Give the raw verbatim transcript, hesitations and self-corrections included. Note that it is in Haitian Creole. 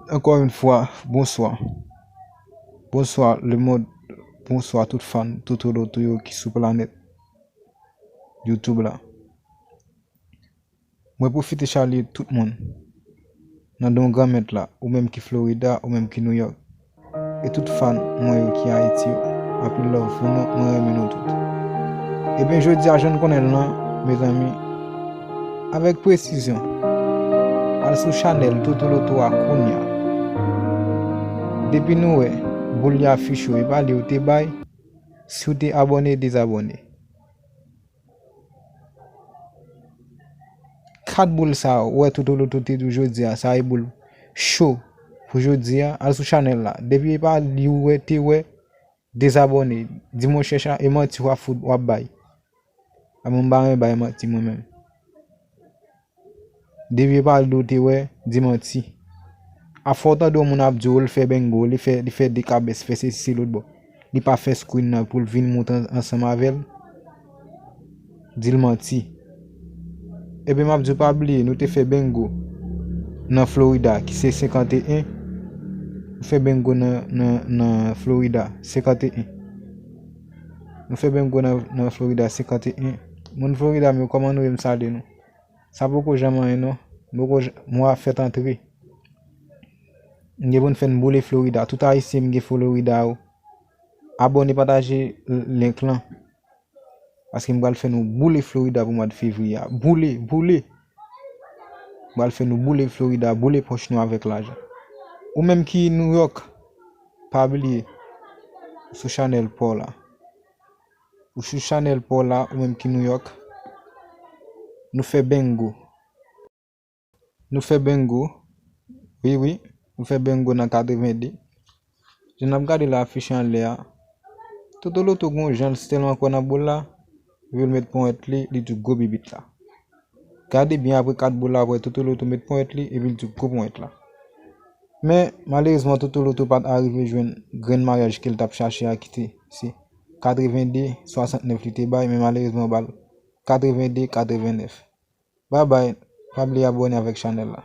Ankò yon fwa, bonswa. Bonswa lemonn, bonswa tout fan Totoloto yo ki sou planèt YouTube la. Mwen pwofite salye tout moun nan non Granmèt la, ou menm ki Florida, ou menm ki New York, e tout fan mwen yo ki Ayiti yo. Anpil love pou nou, mwen renmen nou tout. Ebyen, jodi a, jan n konnen l lan, mezanmi, avèk presizyon, al sou chanèl Totoloto a kounye a. Depi nou wè boul li afiche w, e pa li w te bay, si w te abòne, dezabòne. Kat boul sa a, ou wè Totoloto te di w jodi a, sa e boul cho pou jodi a, al sou chanèl la. Depi e pa li w wè, te wè, dezabòne. Di monchè, e manti w ap fout, w ap bay. A mwen, m pa renmen bay manti mwen menm. Depi e pa li w te wè, di manti. Afò w tande yon moun ap di w li fè bengo, li fè, li fè dekabès, fè sesi, se lòt bò. Li pa fè screen nan pou l vin moute an-, ansanm avè l. Di l manti. Ebyen, m ap di w pa bliye, nou te fè bengo nan Florida, ki se senkanteyen. Nou fè bengo nan, nan, nan Florida, senkanteyen. Nou fè bengo nan, nan Florida, senkanteyen. Moun Florida, men kòman nou ye, m salye nou. Sa poko janm anyen non. Poko j-, mwa fèt antre. M gen pou n fè n boule Florida. Tout Ayisyen m gen Florida yo. Abòne, pataje l-, link lan. Paske m pral fè nou boule Florida pou mwa de fevriye a. Boule, boule. M pral fè nou boule Florida, boule pòch nou avèk lajan. Ou menm ki New York, pa bliye, sou chanèl pa w la. Ou sou chanèl pa w la, ou menm ki New York, nou fè bengo. Nou fè bengo. Wi, wi, nou fè bengo nan katrevende. Jan n ap gade la, afich anlè a. Totoloto gon jan l tèlman kwè nan boul la, epi l met ponyèt li, li di gwo bibit la. Gade byen apre kat boul la, apre Totoloto met ponyèt li, epi l di gwo ponyèt la. Men, malerezman, Totoloto pa t arive jwenn grenn maryaj ke l t ap chache a ki te se katrevende swasantnèf li te bay, men malerezman, yo ba l katrevende katrevennèf. Babay, pa bliye abòne avèk chanèl la.